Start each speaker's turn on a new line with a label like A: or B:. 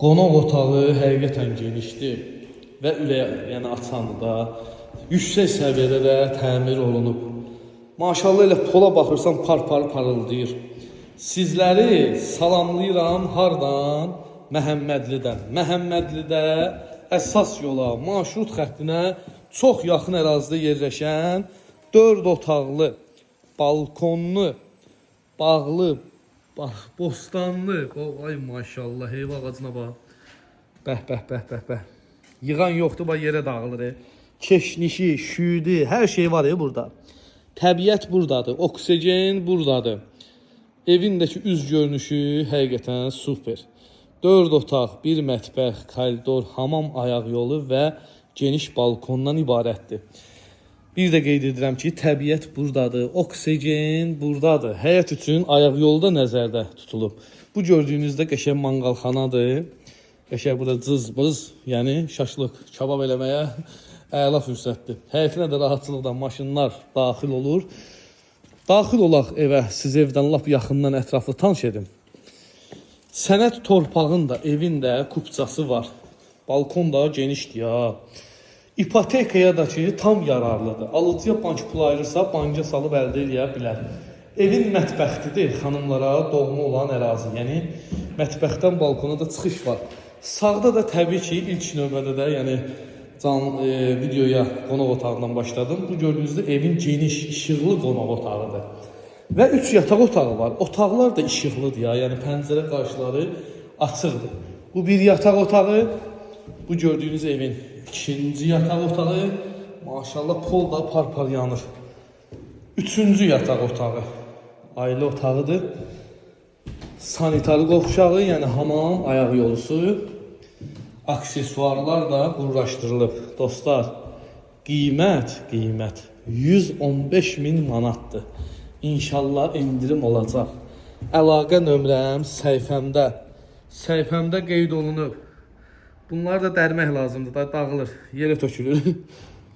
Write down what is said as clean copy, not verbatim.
A: Qonaq otağı həqiqətən genişdir və ürək, yəni açandır da. Yüksək səviyyədə də təmir olunub. Maşallah, elə pola baxırsan, par-par parıldayır. Sizləri salamlayıram hardan? Məhəmmədlidən. Məhəmmədlidə əsas yola, marşrut xəttinə çox yaxın ərazidə yerləşən 4 otaqlı, balkonlu, bağlı, bax, bostanlı. Ay maşallah, heyva ağacına bax. Bəh, bəh, bəh, bəh, bəh. Yığan yoxdur, bax yerə dağılır. Keşnişi, şüyüdü, hər şey var burada. Təbiət buradadır, oksigen buradadır. Evin də ki üz görünüşü həqiqətən super. 4 otaq, bir mətbəx, koridor, hamam ayaq yolu və geniş balkondan ibarətdir. Bir də qeyd edirəm ki, təbiət buradadır, oksigen buradadır. Həyət üçün ayaq yolu da nəzərdə tutulub. Bu gördüyünüzdə qəşəng manqalxanadır. Qəşəng burada cız-bız, yəni şaşlıq, kabab eləməyə əla fürsətdir. Həyətinə də rahatçılıqla maşınlar daxil olur. Daxil olaq evə, siz evdən lap yaxından ətraflı tanış edim. Sənəd torpağın da, evin də kupçası var. Balkon da genişdir ya. İpotekaya da ki tam yararlıdır. Alıcıya bank pulu ayırırsa, banka salıb əldə eləyə bilər. Evin mətbəxidir, xanımlara doğma olan ərazi. Yəni mətbəxdən balkona da çıxış var. Sağda da təbii ki, ilk növbədə də, yəni videoya qonaq otağından başladım. Bu gördüyünüzdə evin geniş, işıqlı qonaq otağıdır. Və 3 yataq otağı var. Otaqlar da işıqlıdır ya. Yəni pəncərə qarşıları açıqdır. Bu bir yataq otağı. Bu gördüyünüz evin ikinci yataq otağı. Maşallah, pol da par-par yanır. Üçüncü yataq otağı. Ailə otağıdır. Sanitar qovşağı, yəni hamam, ayaq yolusu. Aksesuarlar da quraşdırılıb. Dostlar, qiymət, qiymət 115 min manatdır. İnşallah endirim olacaq. Əlaqə nömrəm səhifəmdə. Səhifəmdə qeyd olunub. Bunları da dərmək lazımdır da, dağılır, yerə tökülür.